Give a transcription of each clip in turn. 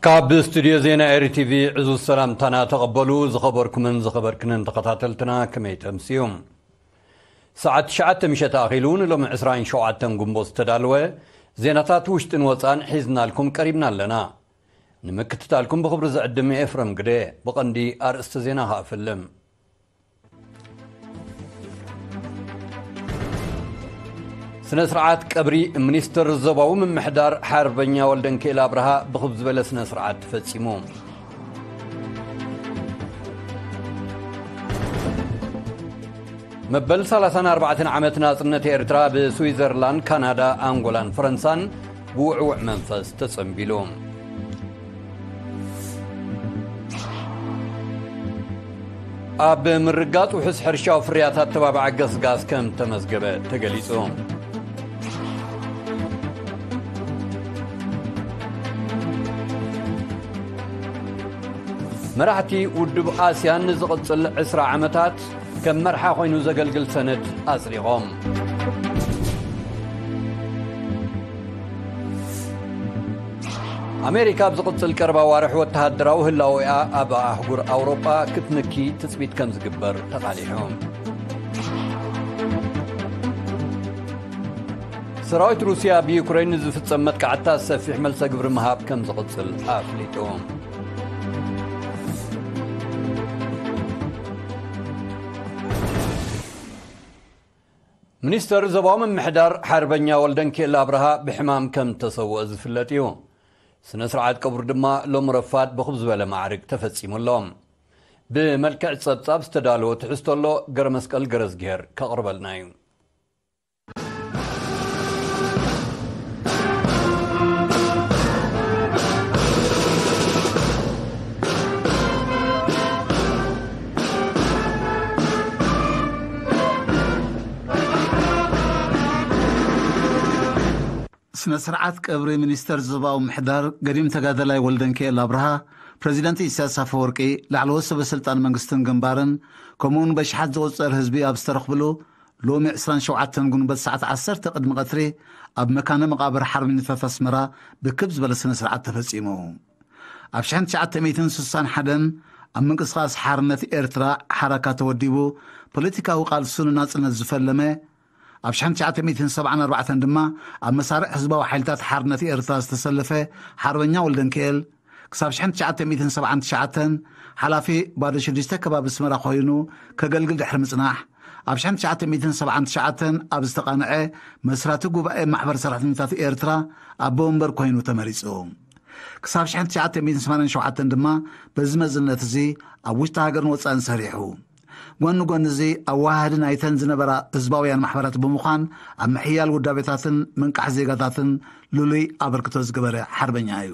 ካብ ስቱድዮ ዜና ኤሪ ቲቪ ዕዙዝ ሰላምታና ተቐበሉ። ዝኸበርኩምን ዝኸበርክንን ተኸታተልትና፣ ከመይ ተምስዩ? ሰዓት ትሽዓተ ምሸት ኣኺሉ፣ ንሎሚ ዕስራን ሸውዓተን ግንቦት ዝተዳለወ ዜናታት ውሽጥን ወጻን ሒዝናልኩም ቀሪብና ኣለና። ንምክትታልኩም ብኽብሪ ዝዕድም ኤፍረም ግደ። ብቐንዲ ኣርእስቲ ዜና ከኣ ፈልም። ስነ ስርዓት ቀብሪ ሚኒስትር ዞባዊ ምምሕዳር ሓርበኛ ወልደንኪኤል ኣብርሃ ብኽብ ዝበለ ስነ ስርዓት ተፈጺሙ። መበል ሰላሳን ኣርባዕተን ዓመት ናጽነት ኤርትራ ብስዊዘርላንድ፣ ካናዳ፣ ኣንጎላን ፈረንሳን ብውዕውዕ መንፈስ ተጸንቢሉ። ኣብ ምርጋጥ ውሑስ ሕርሻዊ ፍርያት ኣተባባዒ ገስጋስ ከም ተመዝገበ ተገሊጹ። መራሕቲ ውድብ ኣስያን ንዝቕጽል ዕስራ ዓመታት ከም መርሓ ኮይኑ ዘገልግል ሰነድ ኣጽዲቖም። ኣሜሪካ ኣብ ዝቕጽል ቀረባ ዋርሕ ወተሃደራዊ ህላወኣ ኣብ ኣህጉር ኣውሮጳ ክትንኪ ትጽቢት ከም ዝግበር ተቓሊሑ። ሰራዊት ሩስያ ኣብ ዩክሬን ንዝፍጸም መጥቃዕትታት ሰፊሕ መልሰ ግብሪ ምሃብ ከም ዝቕጽል ኣፍሊጡ። ሚኒስተር ዞባዊ ምምሕዳር ሓርበኛ ወልደንኪኤል ኣብርሃ ብሕማም ከም ተሰውአ ዝፍለጥ እዩ። ስነ ስርዓት ቀብሩ ድማ ሎም ረፋድ ብኹብ ዝበለ ማዕርግ ተፈጺሙ ኣሎ። ብመልክዕ ጸብጻብ ዝተዳለወ ትሕዝቶ ኣሎ፣ ገረመስቀል ገረዝግሄር ከቕርበልና እዩ። ስነ ስርዓት ቀብሪ ሚኒስተር ዞባዊ ምሕዳር ገዲም ተጋዳላይ ወልደንኪኤል ኣብርሃ፣ ፕረዚደንት ኢሳያስ ኣፈወርቂ፣ ላዕለዎት ሰበ ስልጣን መንግስትን ግንባርን፣ ከምኡውን በሽሓት ዝቑጸር ህዝቢ ኣብ ዝተረኽብሉ፣ ሎሚ ዕስራን ሸውዓተን ግንቦት ሰዓት ዓሰርተ ቅድሚ ቀትሪ ኣብ መካነ መቓብር ሓርበኛታት ኣስመራ ብክብ ዝበለ ስነ ስርዓት ተፈጺሙ። ኣብ ሽሕን ትሽዓተ ሚእትን ስሳን ሓደን ኣብ ምንቅስቓስ ሓርነት ኤርትራ ሓራካ ተወዲቡ ፖለቲካዊ ቃልሱ ንናጽነት ዝፈለመ፣ ኣብ ሽሕን ትሽዓተ ሚእትን ሰብዓን ኣርባዕተን ድማ ኣብ መሳርዕ ህዝባዊ ሓይልታት ሓርነት ኤርትራ ዝተሰለፈ ሓርበኛ ወልደንኪኤል፣ ክሳብ ሽሕን ትሽዓተ ሚእትን ሰብዓን ትሽዓተን ሓላፊ ባዶ ሽዱሽተ ከባቢ ኣስመራ ኮይኑ ከገልግል ድሕሪ ምጽናሕ፣ ኣብ ሽሕን ትሽዓተ ሚእትን ሰብዓን ትሽዓተን ኣብ ዝተቓንዐ መስራቲ ጉባኤ ማሕበር ሰራሕተኛታት ኤርትራ ኣቦ ወንበር ኮይኑ ተመሪጹ። ክሳብ ሽሕን ትሽዓተ ሚእትን ሰማንያን ሸውዓተን ድማ በዚ መዝነት እዚ ኣብ ውሽጢ ሃገርን ወጻእን ሰሪሑ። ጎኒ ጎኒ እዚ ኣዋሃዲ ናይተን ዝነበራ ህዝባውያን ማሕበራት ብምዃን ኣብ ምሕያል ውዳቤታትን ምንቃሕ ዜጋታትን ልሉይ ኣበርክቶ ዝገበረ ሓርበኛ እዩ።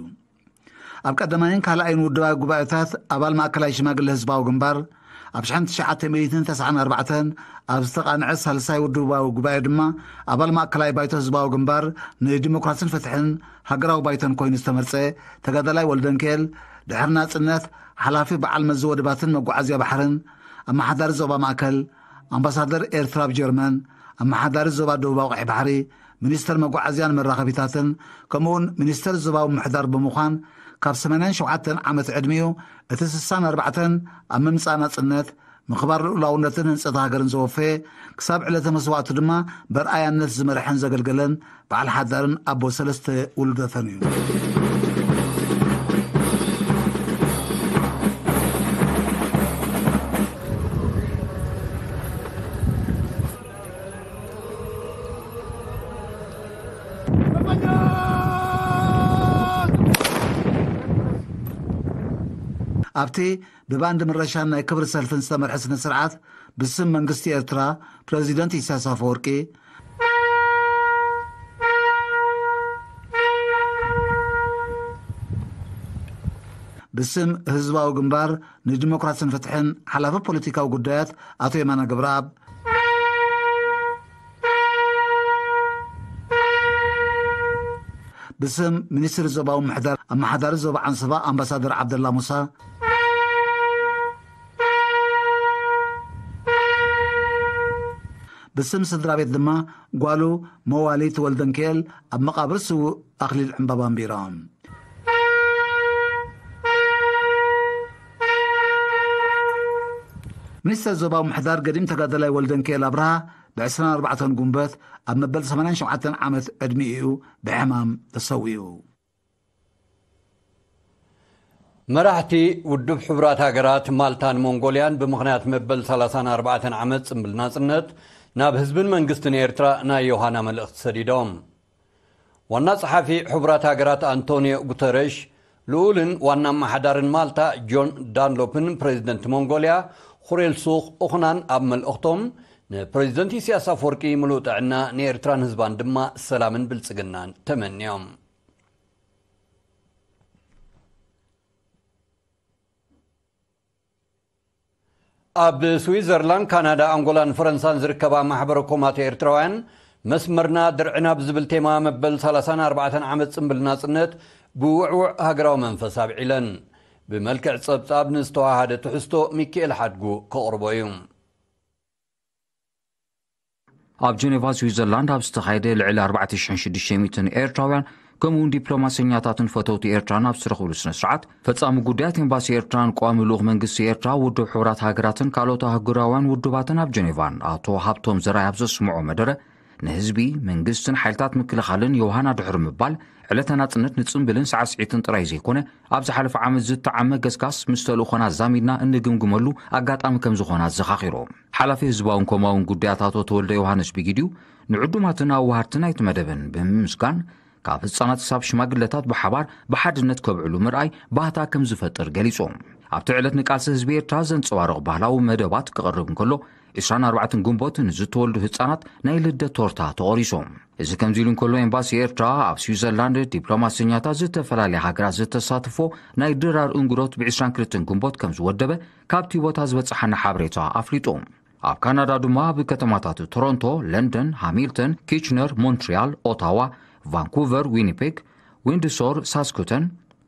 ኣብ ቀዳማይን ካልኣይን ውድባዊ ጉባኤታት ኣባል ማእከላይ ሽማግለ ህዝባዊ ግንባር፣ ኣብ ሽሕን ትሽዓተ ሚእትን ተስዓን ኣርባዕተን ኣብ ዝተቓንዐ ሳልሳይ ውድባዊ ጉባኤ ድማ ኣባል ማእከላይ ባይቶ ህዝባዊ ግንባር ንዲሞክራስን ፍትሕን ሃገራዊ ባይቶን ኮይኑ ዝተመርጸ ተጋዳላይ ወልደንኪኤል፣ ድሕሪ ናጽነት ሓላፊ በዓል መዚ ወደባትን መጓዓዝያ ባሕርን፣ ኣመሓዳሪ ዞባ ማእከል፣ ኣምባሳደር ኤርትራ ኣብ ጀርመን፣ ኣመሓዳሪ ዞባ ደቡባዊ ቀይሕ ባሕሪ፣ ሚኒስተር መጓዓዝያን መራኸቢታትን፣ ከምኡውን ሚኒስተር ዞባዊ ምሕዳር ብምዃን፣ ካብ ሰማንያን ሸውዓተን ዓመት ዕድሚኡ እቲ ስሳን ኣርባዕተን ኣብ ምምጻእ ናጽነት፣ ምኽባር ልኡላውነትን ህንጸት ሃገርን ዘወፈየ፣ ክሳብ ዕለተ መስዋእቱ ድማ በርኣያነት ዝመርሐን ዘገልገለን በዓል ሓዳርን ኣቦ ሰለስተ ውሉዳትን እዩ። ኣብቲ ብባንድ ምረሻን ናይ ክብሪ ሰልፍን ዝተመርሐ ስነ ስርዓት፣ ብስም መንግስቲ ኤርትራ፣ ፕረዚደንት ኢሳያስ ኣፈወርቂ፣ ብስም ህዝባዊ ግንባር ንዲሞክራስን ፍትሕን ሓላፊ ፖለቲካዊ ጉዳያት ኣቶ የማነ ገብረኣብ፣ ብስም ሚኒስትሪ ዞባዊ ምሕዳር ኣመሓዳሪ ዞባ ዓንሰባ ኣምባሳደር ዓብደላ ሙሳ፣ ብስም ስድራ ቤት ድማ ጓሉ መዋሊት ወልደንኪኤል ኣብ መቓብር ስዉእ ኣኽሊል ዕምባባ ኣንቢሮም። ሚኒስተር ዞባዊ ምሕዳር ገዲም ተጋደላይ ወልደንኪኤል ኣብርሃ ብ ዕስራን ኣርባዕተን ጉንበት ኣብ መበል ሰማንያን ሸውዓተን ዓመት ዕድሚኡ እዩ ብሕማም ተሰዊኡ። መራሕቲ ውድብ ሕቡራት ሃገራት፣ ማልታን ሞንጎልያን ብምኽንያት መበል ሰላሳን ኣርባዕተን ዓመት ጽምብል ናጽነት ናብ ህዝብን መንግስትን ኤርትራ ናይ ዮሃና መልእኽቲ ሰዲዶም። ዋና ጸሓፊ ሕቡራት ሃገራት ኣንቶኒዮ ጉተረሽ፣ ልኡልን ዋና ኣመሓዳርን ማልታ ጆን ዳንሎፕን ፕሬዚደንት ሞንጎልያ ኹሬልሱኽ ኡኽናን ኣብ መልእኽቶም፣ ንፕሬዚደንት ኢሳያስ ኣፈወርቂ ምሉእ ጥዕና፣ ንኤርትራን ህዝባን ድማ ሰላምን ብልጽግናን ተመንዮም። ኣብ ስዊዘርላንድ፣ ካናዳ፣ ኣንጎላን ፈረንሳን ዝርከባ ማሕበረ ኮማት ኤርትራውያን፣ መስመርና ድርዕና ብዝብል ቴማ መበል ሰላሳን ኣርባዕተን ዓመት ጽምብል ናጽነት ብውዕውዕ ሃገራዊ መንፈስ ኣብዒለን። ብመልክዕ ጸብጻብ ንዝተዋሃደ ትሕዝቶ ሚካኤል ሓድጉ ከቕርቦ እዩ። ኣብ ጀኔቫ ስዊዘርላንድ ኣብ ዝተኻየደ ልዕሊ ኣርባዕተ ሽሕን ሽዱሽተ ሚእትን ኤርትራውያን ከምኡ እውን ዲፕሎማሰኛታትን ፈተውቲ ኤርትራን ኣብ ዝረኽብሉ ስነ ስርዓት፣ ፈጻሚ ጉዳያት ኤምባሲ ኤርትራን ቋሚ ልኡኽ መንግስቲ ኤርትራ፣ ውድብ ሕቡራት ሃገራትን ካልኦት ኣህጉራውያን ውድባትን ኣብ ጀኔቫን ኣቶ ሃብቶም ዘርኣይ ኣብ ዘስምዖ መደረ፣ ንህዝቢ፣ መንግስትን ሓይልታት ምክልኻልን ዮሃና ድሕሪ ምባል፣ ዕለተ ናጽነት ንጽምብልን ሳዕስዒትን ጥራይ ዘይኮነ፣ ኣብ ዝሓለፈ ዓመት ዝተዓመ ገስጋስ ምስ ተልእኾና ዛሚድና እንግምግመሉ ኣጋጣሚ ከም ዝኾነ ኣዘኻኺሮም። ሓላፊ ህዝባውን ኮማውን ጉዳያት ኣቶ ተወልደ ዮሃንስ ብጊዲኡ፣ ንዕዱማትን ኣዋሃድቲ ናይቲ መደብን ብምምስጋን፣ ካብ ህጻናት ክሳብ ሽማግለታት ብሓባር ብሓድነት ከብዕሉ ምርኣይ ባህታ ከም ዝፈጥር ገሊጾም። ኣብቲ ዕለት ንቃልሲ ህዝቢ ኤርትራ ዘንጸባርቕ ባህላዊ መደባት ክቐርብ እንከሎ፣ ዕስራን ኣርባዕተን ግንቦት ንዝተወልዱ ህጻናት ናይ ልደት ቶርታ ተቖሪሶም። እዚ ከምዚ ኢሉ እንከሎ፣ ኤምባሲ ኤርትራ ኣብ ስዊዘርላንድ ዲፕሎማሰኛታት ዝተፈላለያ ሃገራት ዝተሳትፎ ናይ ድራር እንግዶት ብ ዕስራን ክልተን ግንቦት ከም ዝወደበ ካብቲ ቦታ ዝበጽሓና ሓበሬታ ኣፍሊጡ። ኣብ ካናዳ ድማ ኣብ ከተማታት ቶሮንቶ፣ ለንደን፣ ሃሚልተን፣ ኪችነር፣ ሞንትሪያል፣ ኦታዋ፣ ቫንኩቨር፣ ዊኒፔግ፣ ዊንድሶር፣ ሳስኩተን፣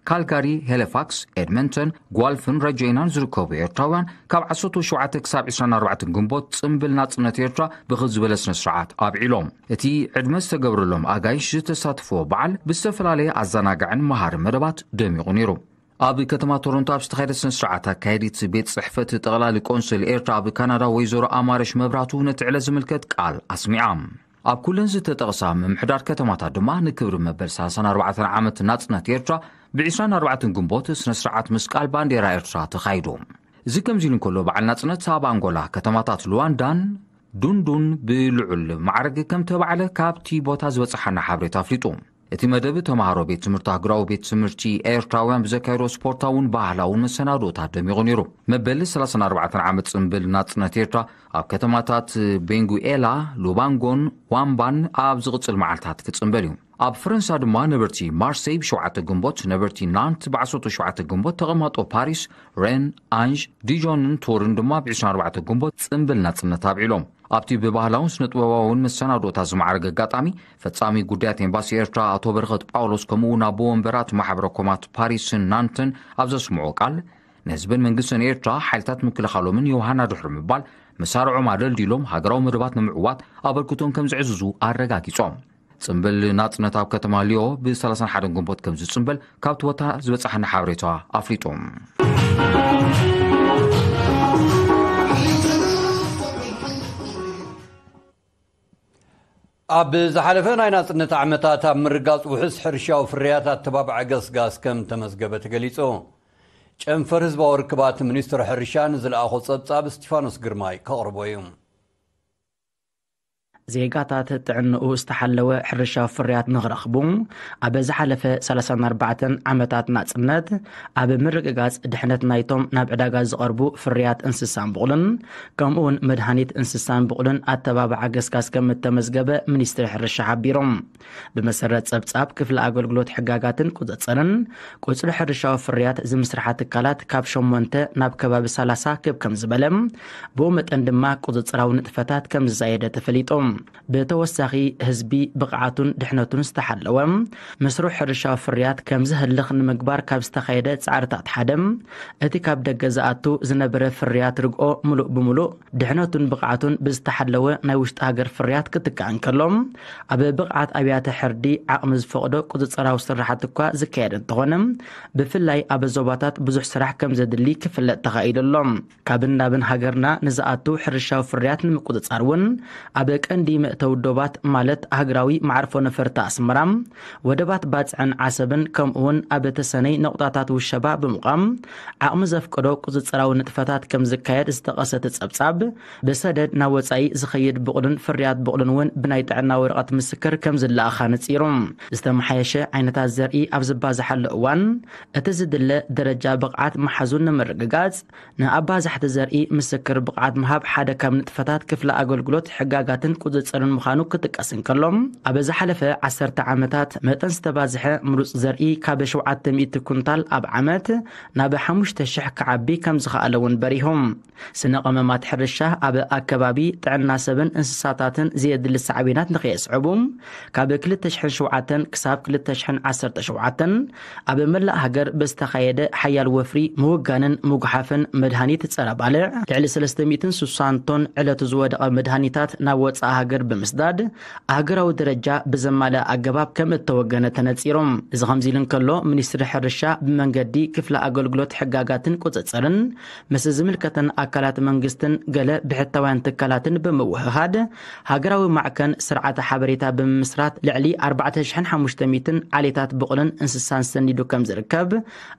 ካልጋሪ፣ ሄሊፋክስ፣ ኤድመንተን፣ ጓልፍን ረጀይናን ዝርከቡ ኤርትራውያን ካብ ዓሰርተ ሸውዓተ ክሳብ ዕስራን ኣርባዕተን ግንቦት ጽምብል ናጽነት ኤርትራ ብኽብ ዝበለ ስነ ስርዓት ኣብዒሎም። እቲ ዕድመ ዝተገብረሎም ኣጋይሽ ዝተሳትፍዎ በዓል ብዝተፈላለየ ኣዘናጋዕን መሃርን መደባት ደሚቑ ነይሩ። ኣብ ከተማ ቶሮንቶ ኣብ ዝተኻየደ ስነ ስርዓት፣ ኣካየዲት ቤት ጽሕፈት ጠቕላሊ ቆንስል ኤርትራ ኣብ ካናዳ ወይዘሮ ኣማረሽ መብራቱ ነቲ ዕለት ዝምልከት ቃል ኣስሚዓ። ኣብ ኩለን ዝተጠቕሳ ምምሕዳር ከተማታት ድማ ንክብሪ መበል ሰላሳን ኣርባዕተን ዓመት ናጽነት ኤርትራ ብ ዕስራን ኣርባዕተን ግንቦት ስነ ስርዓት ምስቃል ባንዴራ ኤርትራ ተኻይዱ። እዚ ከምዚ ኢሉ እንከሎ፣ በዓል ናጽነት ኣብ ኣንጎላ ከተማታት ሉዋንዳን ዱንዱን ብልዑል ማዕረግ ከም ተባዕለ ካብቲ ቦታ ዝበጽሓና ሓበሬታ ኣፍሊጡ። እቲ መደብ ተምሃሮ ቤት ትምህርቲ ኣህጉራዊ ቤት ትምህርቲ ኤርትራውያን ብዘካየዶ ስፖርታውን ባህላውን መሰናዶታት ደሚቑ ነይሩ። መበል ሰላሳን ኣርባዕተን ዓመት ጽምብል ናጽነት ኤርትራ ኣብ ከተማታት ቤንጉኤላ፣ ሉባንጎን ዋምባን ኣብ ዝቕጽል መዓልታት ክጽምበል እዩ። ኣብ ፈረንሳ ድማ ነበርቲ ማርሴይ ብ ሸውዓተ ግንቦት፣ ነበርቲ ናንት ብ ዓሰርተ ሸውዓተ ግንቦት፣ ተቐማጦ ፓሪስ፣ ሬን፣ ኣንዥ፣ ዲጆንን ቱርን ድማ ብ ዕስራን ኣርባዕተን ግንቦት ጽምብል ናጽነት ኣብዒሎም። ኣብቲ ብባህላውን ስነ-ጥበባውን መሰናዶታት ዝማዕረገ ኣጋጣሚ፣ ፈጻሚ ጉዳያት ኤምባሲ ኤርትራ ኣቶ በረኸት ጳውሎስ፣ ከምኡ እውን ኣቦ ወንበራት ማሕበረ ኮማት ፓሪስን ናንትን ኣብ ዘስምዖ ቃል፣ ንህዝብን መንግስትን ኤርትራ፣ ሓይልታት ምክልኻሎምን ዮሃና ድሕሪ ምባል፣ መሳርዖም ኣደልዲሎም ሃገራዊ መደባት ንምዕዋት ኣበርክቶም ከም ዘዕዝዙ ኣረጋጊጾም። ጽምብል ናጽነት ኣብ ከተማ ሊዮ ብ ሰላሳን ሓደን ግንቦት ከም ዝጽምበል ካብቲ ቦታ ዝበጽሓና ሓበሬታ ኣፍሊጡ። ኣብ ዝሓለፈ ናይ ናጽነት ዓመታት ኣብ ምርጋጽ ውሑስ ሕርሻዊ ፍርያት ኣተባብዓ ገስጋስ ከም ተመዝገበ ተገሊጹ። ጨንፈር ህዝባዊ ርክባት ሚኒስትሪ ሕርሻ ንዝለኣኾ ጸብጻብ እስቲፋኖስ ግርማይ ከቕርቦ እዩ። ዜጋታት ጥዕንኡ ዝተሓለወ ሕርሻዊ ፍርያት ንኽረኽቡ ኣብ ዝሓለፈ ሰላሳን ኣርባዕተን ዓመታት ናጽነት ኣብ ምርግጋጽ ድሕነት ናይቶም ናብ ዕዳጋ ዝቐርቡ ፍርያት እንስሳን ብቑልን ከምኡውን መድሃኒት እንስሳን ብቑልን ኣተባብዓ ገስጋስ ከም እተመዝገበ ሚኒስትሪ ሕርሻ ሓቢሮም። ብመሰረት ጸብጻብ ክፍሊ ኣገልግሎት ሕጋጋትን ቁጽጽርን፣ ቁጽሪ ሕርሻዊ ፍርያት ዝምስርሓ ትካላት ካብ ሸሞንተ ናብ ከባቢ ሰላሳ ክብ ከም ዝበለ፣ ብኡ መጠን ድማ ቁጽጽራዊ ንጥፈታት ከም ዝዛየደ ተፈሊጡ። ብተወሳኺ፣ ህዝቢ ብቕዓቱን ድሕነቱን ዝተሓለወ መስርሕ ሕርሻዊ ፍርያት ከም ዝህልኽ ንምግባር ካብ ዝተኻየደ ጻዕርታት ሓደ፣ እቲ ካብ ደገ ዝኣቱ ዝነበረ ፍርያት ርግኦ ምሉእ ብምሉእ ድሕነቱን ብቕዓቱን ብዝተሓለወ ናይ ውሽጢ ሃገር ፍርያት ክትካእ እንከሎ፣ ኣብ ብቕዓት ኣብያተ ሕርዲ ዓቕሚ ዝፈቕዶ ቁጽጽራዊ ስራሓት እኳ ዝካየድ እንተኾነ፣ ብፍላይ ኣብ ዞባታት ብዙሕ ስራሕ ከም ዘድሊ ክፍለጥ ተኻኢሉ ኣሎ። ካብን ናብን ሃገርና ንዝኣቱ ሕርሻዊ ፍርያት ንምቁጽጻር እውን፣ ኣብ ቀንዲ መእተዊ ዶባት፣ ማለት ሃገራዊ መዓርፎ ነፈርቲ ኣስመራ፣ ወደባት ባጽዕን ዓሰብን፣ ከምኡውን ኣብ ተሰነይ ነቑጣታት ውሸባ ብምቋም፣ ዓቕሚ ዘፍቀዶ ቁጽጽራዊ ንጥፈታት ከም ዝካየድ ዝጠቐሰ እቲ ጸብጻብ፣ ብሰደድ ናብ ወጻኢ ዝኸይድ ብቑልን ፍርያት ብቑልን እውን ብናይ ጥዕና ወረቐት ምስክር ከም ዝለኣኻ ነጺሩ። ዝተመሓየሸ ዓይነታት ዘርኢ ኣብ ዝባዝሓሉ እዋን፣ እቲ ዝድለ ደረጃ ብቕዓት ምሓዙ ንምርግጋጽ፣ ንኣባዛሕቲ ዘርኢ ምስክር ብቕዓት ምሃብ ሓደ ካብ ንጥፈታት ክፍሊ ኣገልግሎት ሕጋጋትን ቁጽጽርን ምዃኑ ክጥቀስ እንከሎ፣ ኣብ ዝሓለፈ ዓሰርተ ዓመታት መጠን ዝተባዝሐ ምሩጽ ዘርኢ ካብ ሸውዓተ ሚእቲ ኩንታል ኣብ ዓመት ናብ ሓሙሽተ ሽሕ ክዓቢ ከም ዝኸኣለ እውን በሪሁ። ስነ ቀመማት ሕርሻ ኣብ ኣከባቢ፣ ጥዕና ሰብን እንስሳታትን ዘየድሊ ሳዕቤናት ንኸየስዕቡ፣ ካብ ክልተ ሽሕን ሸውዓተን ክሳብ ክልተ ሽሕን ዓሰርተ ሸውዓተን ኣብ መላእ ሃገር ብዝተኻየደ ሓያል ወፍሪ ምውጋንን ምጉሓፍን መድሃኒት ጸረ ባልዕ፣ ልዕሊ ሰለስተ ሚእትን ስሳን ቶን ዕለቱ ዝወደቐ መድሃኒታት ናብ ወጻኢ ሃገር ብምስዳድ፣ ኣህገራዊ ደረጃ ብዘማልእ ኣገባብ ከም እተወገነ ተነጺሩ። እዚ ከምዚ ኢሉ እንከሎ፣ ሚኒስትሪ ሕርሻ ብመንገዲ ክፍሊ ኣገልግሎት ሕጋጋትን ቁጽጽርን ምስ ዝምልከተን ኣካላት መንግስትን ገለ ብሕታውያን ትካላትን ብምውህሃድ፣ ሃገራዊ ማዕከን ስርዓተ ሓበሬታ ብምምስራት፣ ልዕሊ ኣርባዕተ ሽሕን ሓሙሽተ ሚእትን ዓሌታት ብቑልን እንስሳን ሰኒዱ ከም ዝርከብ፣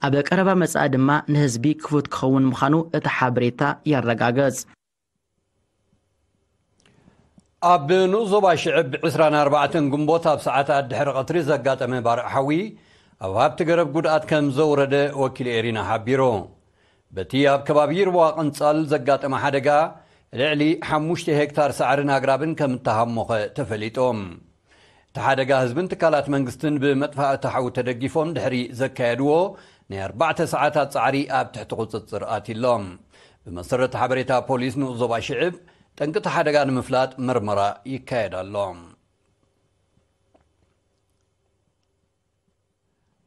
ኣብ ቀረባ መጻኢ ድማ ንህዝቢ ክፉት ክኸውን ምዃኑ እቲ ሓበሬታ የረጋግጽ። ኣብ ንኡስ ዞባ ሽዕብ ዕስራን ኣርባዕተን ግንቦት ኣብ ሰዓታት ድሕሪ ቀትሪ ዘጋጠመ ባርዕ ሓዊ ኣብ ሃብቲ ገረብ ጉድኣት ከም ዘውረደ ወኪል ኤሪና ሓቢሩ። በቲ ኣብ ከባቢ ይርዋ ቅንጻል ዘጋጠመ ሓደጋ ልዕሊ ሓሙሽተ ሄክታር ሳዕርን ኣግራብን ከም እተሃሞኸ ተፈሊጡ። እቲ ሓደጋ ህዝብን ትካላት መንግስትን ብመጥፋእቲ ሓዊ ተደጊፎም ድሕሪ ዘካየድዎ ናይ ኣርባዕተ ሰዓታት ጻዕሪ ኣብ ትሕቲ ቁጽጽር ኣትዩሎም። ብመሰረት ሓበሬታ ፖሊስ ንኡስ ዞባ ሽዕብ፣ ጠንቂ እቲ ሓደጋ ንምፍላጥ መርመራ ይካየድ ኣሎ።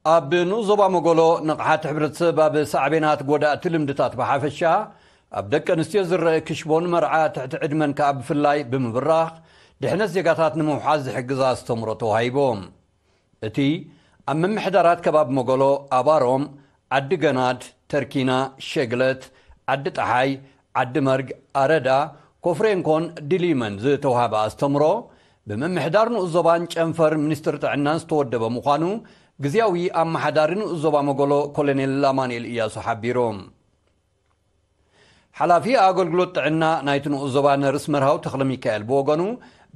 ኣብ ንኡስ ዞባ መጎሎ ንቕሓት ሕብረተሰብ ኣብ ሳዕቤናት ጎዳእቲ ልምድታት ብሓፈሻ፣ ኣብ ደቂ ኣንስትዮ ዝረአ ክሽቦን መርዓ ትሕቲ ዕድመን ከኣ ብፍላይ ብምብራኽ፣ ድሕነት ዜጋታት ንምውሓዝ ዝሕግዝ ኣስተምሮ ተዋሂቡ። እቲ ኣብ ምምሕዳራት ከባቢ መጎሎ፣ ኣባሮም፣ ዓዲ ገናድ፣ ተርኪና፣ ሸግለት፣ ዓዲ ጠሓይ፣ ዓዲ መርግ፣ ኣረዳ፣ ኮፍሬንኮን ድሊመን ዝተዋህበ ኣስተምሮ፣ ብምምሕዳር ንኡስ ዞባን ጨንፈር ሚኒስትሪ ጥዕናን ዝተወደበ ምዃኑ ግዝያዊ ኣመሓዳሪ ንኡስ ዞባ መጎሎ ኮሎኔል ኣማኑኤል እያሱ ሓቢሩ። ሓላፊ ኣገልግሎት ጥዕና ናይቲ ንኡስ ዞባ ነርስ መርሃው ተኽለ ሚካኤል ብወገኑ፣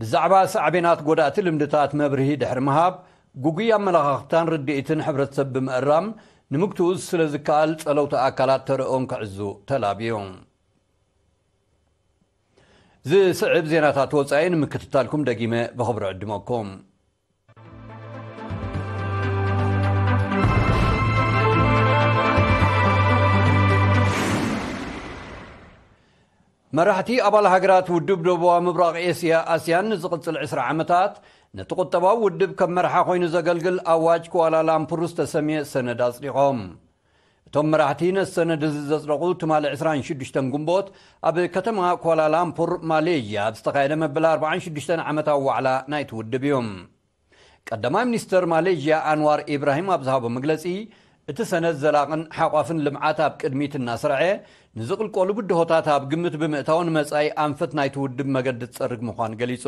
ብዛዕባ ሳዕቤናት ጎዳእቲ ልምድታት መብርሂ ድሕሪ ምሃብ፣ ግጉይ ኣመለኻኽታን ርድኢትን ሕብረተሰብ ብምእራም ንምግትኡ ስለ ዝከኣል፣ ጸለውቲ ኣካላት ተረኦም ክዕዙ ተላብዩ። ዝስዕብ ዜናታት ወጻኢ ንምክትታልኩም ደጊመ ብኽብሪ ዕድመኩም። መራሕቲ ኣባል ሃገራት ውድብ ደቡባዊ ምብራቕ ኤስያ፣ ኣስያን፣ ንዝቕጽል ዕስራ ዓመታት ነቲ ቁጠባዊ ውድብ ከም መርሓ ኮይኑ ዘገልግል ኣዋጅ ኳላላምፑር ዝተሰምየ ሰነድ ኣጽዲቖም። እቶም መራሕቲ ነቲ ሰነድ እዚ ዘጽደቑ ትማሊ ዕስራን ሽዱሽተን ግንቦት ኣብ ከተማ ኳላላምፑር፣ ማሌዥያ፣ ኣብ ዝተኻየደ መበል ኣርባዓን ሽዱሽተን ዓመታዊ ዋዕላ ናይቲ ውድብ እዩ። ቀዳማይ ሚኒስተር ማሌዥያ ኣንዋር ኢብራሂም ኣብ ዝሃቦ መግለጺ፣ እቲ ሰነድ ዘላቕን ሓቋፍን ልምዓት ኣብ ቅድሚት እናስርዐ፣ ንዝቕልቀሉ ብድሆታት ኣብ ግምት ብምእታው፣ ንመጻኢ ኣንፈት ናይቲ ውድብ መገዲ ዝጸርግ ምዃኑ ገሊጹ።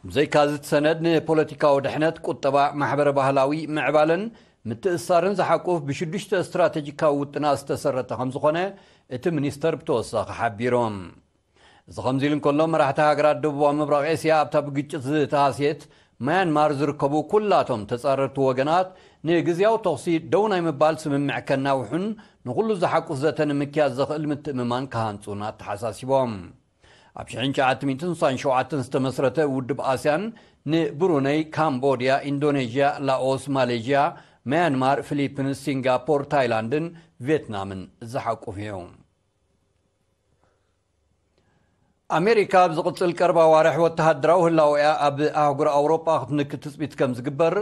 ብዘይካዚ፣ እቲ ሰነድ ንፖለቲካዊ ድሕነት፣ ቁጠባ፣ ማሕበረ ባህላዊ ምዕባለን ምትእስሳርን ዝሓቁፍ ብሽዱሽተ ስትራተጂካዊ ውጥናት ዝተሰረተ ከም ዝኾነ እቲ ሚኒስተር ብተወሳኺ ሓቢሩ። እዚ ከምዚ ኢሉ እንከሎ፣ መራሕቲ ሃገራት ደቡባዊ ምብራቕ ኤስያ ኣብታ ብግጭት ዝተሃስየት ማያንማር ዝርከቡ ኩላቶም ተጻረርቲ ወገናት ንግዝያዊ ተኹሲ ደው ናይ ምባል ስምምዕ ከናውሑን ንኹሉ ዝሓቁፍ ዘተ ንምክያድ ዘኽእል ምትእምማን ክሃንጹን ኣተሓሳሲቦም። ኣብ ሽሕን ትሽዓተ ሚእትን ስሳን ሸውዓተን ዝተመስረተ ውድብ ኣስያን ንብሩነይ፣ ካምቦድያ፣ ኢንዶኔዥያ፣ ላኦስ፣ ማሌዥያ፣ ማያንማር፣ ፊሊፒንስ፣ ሲንጋፖር፣ ታይላንድን ቪየትናምን ዝሓቁፍ እዩ። ኣሜሪካ ኣብ ዝቕጽል ቀረባ ኣዋርሕ ወተሃደራዊ ህላወኣ ኣብ ኣህጉር ኣውሮጳ ክትንክት ትጽቢት ከም ዝግበር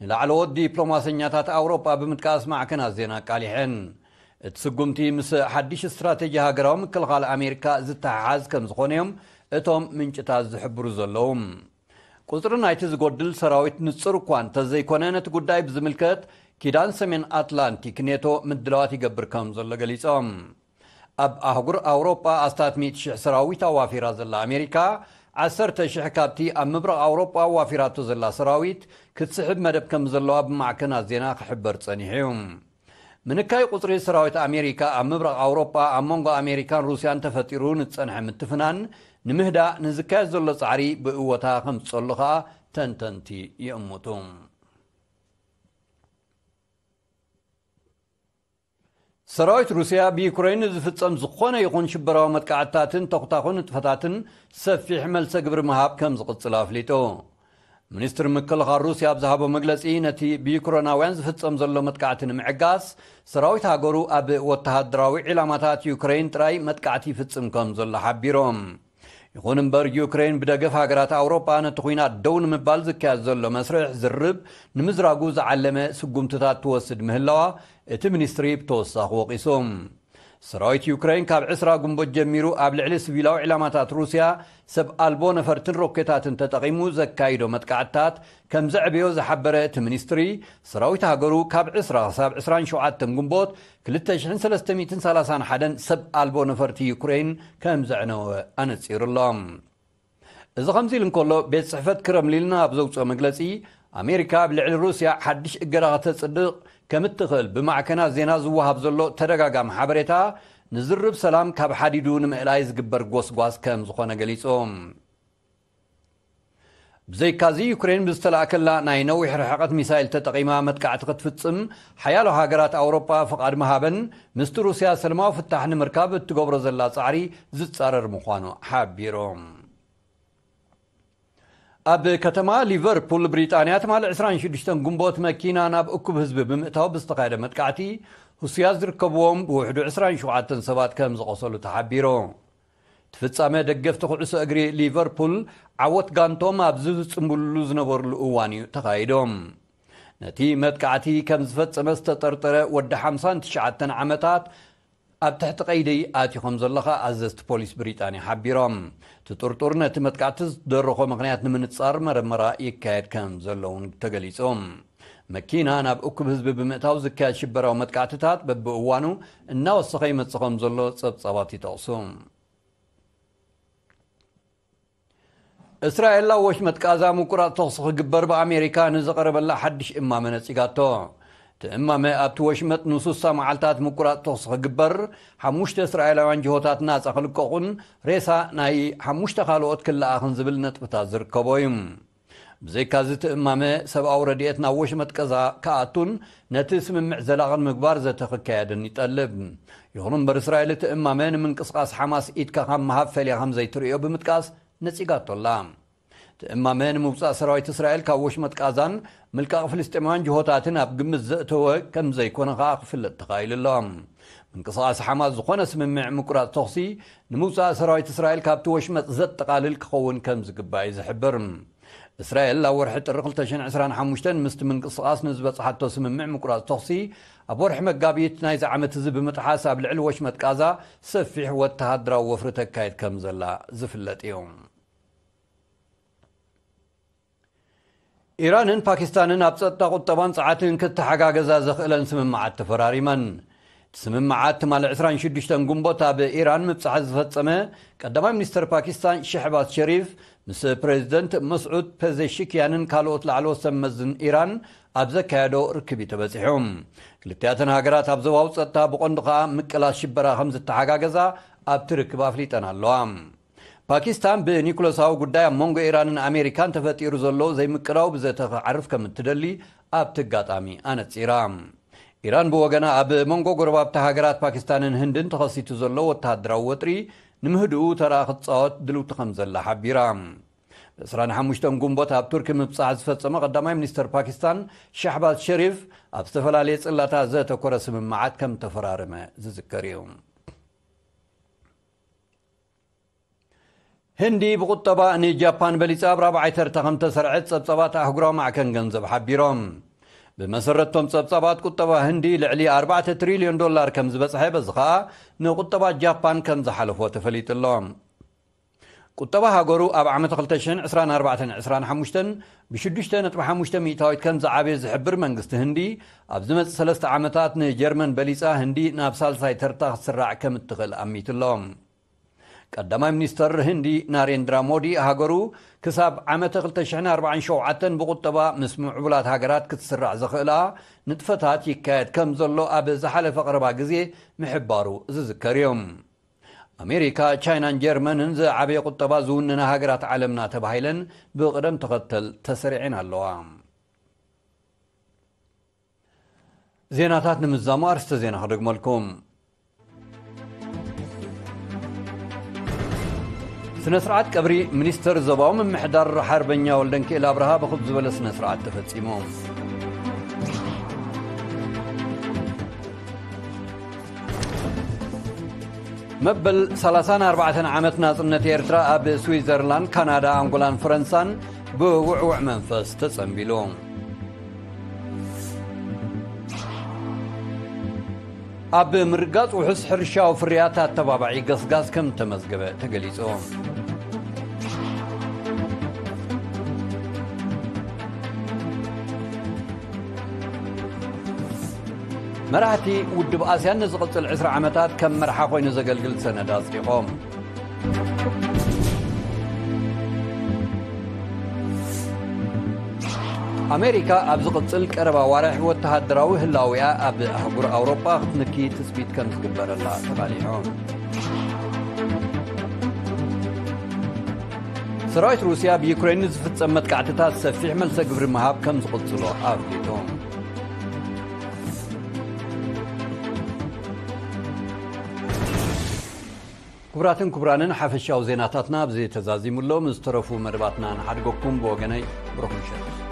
ንላዕለዎት ዲፕሎማሰኛታት ኣውሮጳ ብምጥቃስ ማዕከናት ዜና ኣቃሊሐን። እቲ ስጉምቲ ምስ ሓድሽ ስትራቴጂ ሃገራዊ ምክልኻል ኣሜሪካ ዝተሓሓዝ ከም ዝኾነ እዮም እቶም ምንጭታት ዝሕብሩ ዘለዉ። ቁጽሪ ናይቲ ዝጎድል ሰራዊት ንጹር እኳ እንተዘይኮነ፣ ነቲ ጉዳይ ብዝምልከት ኪዳን ሰሜን ኣትላንቲክ ኔቶ ምድላዋት ይገብር ከም ዘሎ ገሊጾም። ኣብ ኣህጉር ኣውሮጳ ኣስታት ሚእቲ ሽሕ ሰራዊት ኣዋፊራ ዘላ ኣሜሪካ፣ ዓሰርተ ሽሕ ካብቲ ኣብ ምብራቕ ኣውሮጳ ኣዋፊራቶ ዘላ ሰራዊት ክትስሕብ መደብ ከም ዘለዋ ብማዕከናት ዜና ክሕበር ጸኒሑ እዩ። ምንካይ ቁጽሪ ሰራዊት ኣሜሪካ ኣብ ምብራቕ ኣውሮጳ ኣብ መንጎ ኣሜሪካን ሩስያን ተፈጢሩ ንዝጸንሐ ምትፍናን ንምህዳእ ንዝካየድ ዘሎ ጻዕሪ ብእወታ ከምጽጸሉ ከኣ ተንተንቲ ይእምቱ። ሰራዊት ሩስያ ብዩክሬን ንዝፍጸም ዝኾነ ይኹን ሽበራዊ መጥቃዕትታትን ተኹታኹ ንጥፈታትን ሰፊሕ መልሰ ግብሪ ምሃብ ከም ዝቕጽል ኣፍሊጡ። ሚኒስትሪ ምክልኻል ሩስያ ኣብ ዝሃቦ መግለጺ፣ ነቲ ብዩክሬናውያን ዝፍጸም ዘሎ መጥቃዕቲ ንምዕጋስ ሰራዊት ሃገሩ ኣብ ወተሃደራዊ ዒላማታት ዩክሬን ጥራይ መጥቃዕቲ ይፍጽም ከም ዘሎ ሓቢሮም። ይኹን እምበር፣ ዩክሬን ብደገፍ ሃገራት ኣውሮጳ ነቲ ኲናት ደው ንምባል ዝካየድ ዘሎ መስርሕ ዝርብ ንምዝራጉ ዝዓለመ ስጉምትታት ትወስድ ምህላዋ እቲ ሚኒስትሪ ብተወሳኺ ወቒሱ። ሰራዊት ዩክሬን ካብ ዕስራ ግንቦት ጀሚሩ ኣብ ልዕሊ ሲቪላዊ ዕላማታት ሩስያ ሰብ ኣልቦ ነፈርትን ሮኬታትን ተጠቒሙ ዘካይዶ መጥቃዕትታት ከም ዘዕበዮ ዝሓበረ እቲ ሚኒስትሪ፣ ሰራዊት ሃገሩ ካብ ዕስራ ክሳብ ዕስራን ሸውዓተን ግንቦት ክልተ ሽሕን ሰለስተ ሚእትን ሰላሳን ሓደን ሰብ ኣልቦ ነፈርቲ ዩክሬን ከም ዘዕነወ ኣነጺሩ ኣሎ። እዚ ከምዚ ኢሉ እንከሎ፣ ቤት ጽሕፈት ክረምሊን ኣብ ዘውጽኦ መግለጺ፣ ኣሜሪካ ኣብ ልዕሊ ሩስያ ሓድሽ እገዳ ከተጽድቕ ከም እትኽእል ብማዕከናት ዜና ዝወሃብ ዘሎ ተደጋጋሚ ሓበሬታ፣ ንዝርብ ሰላም ካብ ሓዲዱ ንምእላይ ዝግበር ጎስጓስ ከም ዝኾነ ገሊጹ። ብዘይካዚ፣ ዩክሬን ብዝተላእከላ ናይ ነዊሕ ርሕቀት ሚሳይል ተጠቒማ መጥቃዕቲ ክትፍጽም ሓያሎ ሃገራት ኣውሮጳ ፍቓድ ምሃበን፣ ምስቲ ሩስያ ሰላማዊ ፍታሕ ንምርካብ እትገብሮ ዘላ ጻዕሪ ዝጻረር ምዃኑ ሓቢሩ። ኣብ ከተማ ሊቨርፑል ብሪጣንያ ትማሊ ዕስራን ሽዱሽተን ግንቦት መኪና ናብ እኩብ ህዝቢ ብምእታው ብዝተኻየደ መጥቃዕቲ፣ ህሱያት ዝርከብዎም ብውሕዱ ዕስራን ሸውዓተን ሰባት ከም ዝቖሰሉ ተሓቢሩ። እቲ ፍጻመ ደገፍቲ ኩዕሶ እግሪ ሊቨርፑል ዓወት ጋንቶም ኣብ ዝጽምብልሉ ዝነበርሉ እዋን እዩ ተኻይዶም። ነቲ መጥቃዕቲ ከም ዝፈጸመ ዝተጠርጠረ ወዲ ሓምሳን ትሽዓተን ዓመታት ኣብ ትሕቲ ቀይዲ ኣትዩ ከም ዘሎ ከኣ ኣዘዝቲ ፖሊስ ብሪጣንያ ሓቢሮም። እቲ ጥርጡር ነቲ መጥቃዕቲ ዝደረኾ ምኽንያት ንምንጻር መረመራ ይካየድ ከም ዘሎ እውን ተገሊጹ። መኪና ናብ እኩብ ህዝቢ ብምእታው ዝካየድ ሽበራዊ መጥቃዕትታት በብእዋኑ እናወሰኸ ይመጽእ ከም ዘሎ ጸብጻባት ይጠቕሱ። እስራኤል ኣብ ወሽመጥ ቃዛ ምቁራጽ ተኹሲ ክግበር ብኣሜሪካ ንዝቐረበላ ሓድሽ እማመ ነጺጋቶ። እቲ እማመ ኣብቲ ወሽመጥ ንሱሳ መዓልታት ምቁራጽ ተኹሲ ክግበር፣ ሓሙሽተ እስራኤላውያን ጅሆታት ናጻ ክልቀቑን ሬሳ ናይ ሓሙሽተ ካልኦት ክለኣኽን ዝብል ነጥብታት ዝርከቦ እዩ። ብዘይካዚ እቲ እማመ ሰብኣዊ ረድኤት ናብ ወሽመጥ ቀዛ ክኣቱን ነቲ ስምምዕ ዘላቕን ምግባር ዘተ ክካየድን ይጠልብ። ይኹን እምበር እስራኤል እቲ እማመ ንምንቅስቓስ ሓማስ ኢድካ ካብ ምሃብ ፈልያ ከም ዘይትርእዮ ብምጥቃስ ነጺጋቶ ኣላ። እቲ እማመ ንምውጻእ ሰራዊት እስራኤል ካብ ወሽመጥ ቃዛን ምልቃቕ ፍልስጤማውያን ጅሆታትን ኣብ ግምት ዘእተወ ከም ዘይኮነ ከኣ ክፍለጥ ተኻኢሉ ኣሎ። ምንቅስቓስ ሓማስ ዝኾነ ስምምዕ ምቁራጽ ተኹሲ ንምውጻእ ሰራዊት እስራኤል ካብቲ ወሽመጥ ዘጠቓልል ክኸውን ከም ዝግባእ እዩ ዝሕብር። እስራኤል ኣብ ወርሒ ጥሪ ክልተ ሽሕን ዕስራን ሓሙሽተን ምስቲ ምንቅስቓስ ንዝበጽሓቶ ስምምዕ ምቁራጽ ተኹሲ ኣብ ወርሒ መጋቢት ናይዚ ዓመት እዚ ብምጥሓስ ኣብ ልዕሊ ወሽመጥ ቃዛ ሰፊሕ ወተሃደራዊ ወፍሪ ተካይድ ከም ዘላ ዝፍለጥ እዩ። ኢራንን ፓኪስታንን ኣብ ጸጥታ፣ ቁጠባን ጸዓትን ክተሓጋገዛ ዘኽእለን ስምምዓት ተፈራሪመን። እቲ ስምምዓት ትማሊ ዕስራን ሽዱሽተን ግንቦት ኣብ ኢራን ምብጻሕ ዝፈጸመ ቀዳማይ ሚኒስተር ፓኪስታን ሸህባዝ ሸሪፍ ምስ ፕሬዚደንት መስዑድ ፔዜሽኪያንን ካልኦት ላዕለዎት ሰብ መዝን ኢራን ኣብ ዘካየዶ ርክብ እዩ ተበጺሑ። ክልቲኣተን ሃገራት ኣብ ዞባዊ ጸጥታ ብቐንዱ ከኣ ምቅላስ ሽበራ ከም ዝተሓጋገዛ ኣብቲ ርክብ ኣፍሊጠን ኣለዋ። ፓኪስታን ብኒኩለሳዊ ጉዳይ ኣብ መንጎ ኢራንን ኣሜሪካን ተፈጢሩ ዘሎ ዘይምቅዳው ብዘተ ክዓርፍ ከም እትደሊ ኣብቲ ኣጋጣሚ ኣነጺራ። ኢራን ብወገና ኣብ መንጎ ጎረባብቲ ሃገራት ፓኪስታንን ህንድን ተኸሲቱ ዘሎ ወተሃደራዊ ወጥሪ ንምህድኡ ተራ ክትጻወት ድልውቲ ከም ዘላ ሓቢራ። ብ ዕስራን ሓሙሽተን ግንቦት ኣብ ቱርኪ ምብጻሕ ዝፈጸመ ቀዳማይ ሚኒስተር ፓኪስታን ሻህባዝ ሸሪፍ ኣብ ዝተፈላለየ ጽላታት ዘተኮረ ስምምዓት ከም ተፈራረመ ዝዝከር እዩ። ህንዲ ብቁጠባ ንጃፓን በሊጻ ኣብ ራብዓይ ተርታ ከም ተሰርዐት ጸብጻባት ኣህጉራዊ ማዕከን ገንዘብ ሓቢሮም። ብመሰረቶም ጸብጻባት፣ ቁጠባ ህንዲ ልዕሊ ኣርባዕተ ትሪልዮን ዶላር ከም ዝበጽሐ፣ በዚ ኸኣ ንቁጠባ ጃፓን ከም ዝሓለፎ ተፈሊጡ ኣሎ። ቁጠባ ሃገሩ ኣብ ዓመት ክልተ ሽሕን ዕስራን ኣርባዕተን ዕስራን ሓሙሽተን ብሽዱሽተ ነጥቢ ሓሙሽተ ሚእታዊት ከም ዝዓበየ ዝሕብር መንግስቲ ህንዲ፣ ኣብ ዝመጽእ ሰለስተ ዓመታት ንጀርመን በሊጻ ህንዲ ናብ ሳልሳይ ተርታ ክትስራዕ ከም እትኽእል ኣሚቱ ኣሎ። ቀዳማይ ሚኒስተር ህንዲ ናሬንድራ ሞዲ፣ ሃገሩ ክሳብ ዓመተ ክልተ ሽሕን ኣርባዓን ሸውዓተን ብቁጠባ ምስ ምዕቡላት ሃገራት ክትስራዕ ዘኽእላ ንጥፈታት ይካየድ ከም ዘሎ ኣብ ዝሓለፈ ቀረባ ግዜ ምሕባሩ ዝዝከር እዩ። ኣሜሪካ፣ ቻይናን ጀርመንን ዝዓበየ ቁጠባ ዝውንና ሃገራት ዓለምና ተባሂለን ብቕደም ተኸተል ተሰሪዐን ኣለዋ። ዜናታት ንምዛሙ ኣርስተ ዜና ክደግመልኩም። ስነ ስርዓት ቀብሪ ሚኒስተር ዞባዊ ምምሕዳር ሓርበኛ ወልደንክኤል ኣብርሃ ብኽብ ዝበለ ስነ ስርዓት ተፈጺሙ። መበል ሰላሳን ኣርባዕተን ዓመት ናጽነት ኤርትራ ኣብ ስዊዘርላንድ፣ ካናዳ፣ ኣንጎላን ፈረንሳን ብውዕውዕ መንፈስ ተጸንቢሉ። ኣብ ምርጋጽ ውሑስ ሕርሻዊ ፍርያት ኣተባባዒ ገስጋስ ከም ተመዝገበ ተገሊጹ። መራሕቲ ውድብ ኣስያን ንዝቕጽል ዕስራ ዓመታት ከም መርሓ ኮይኑ ዘገልግል ሰነድ ኣጽዲቖም። ኣሜሪካ ኣብ ዝቕጽል ቀረባ ዋርሕ ወተሃደራዊ ህላዊኣ ኣብ ኣህጉር ኣውሮጳ ክትንኪ ትጽቢት ከም ዝግበረላ ተቓሊዖም። ሰራዊት ሩስያ ኣብ ዩክሬን ንዝፍጸም መጥቃዕትታት ሰፊሕ መልሰ ግብሪ ምሃብ ከም ዝቕጽሎ ኣፍሊጡ። ክቡራትን ክቡራንን፣ ሓፈሻዊ ዜናታትና ኣብዚ ተዛዚሙ ኣሎ። ምስ ዝተረፉ መደባትና ንሓድገኩም። ብወገነይ ብሩኽ ምሸት።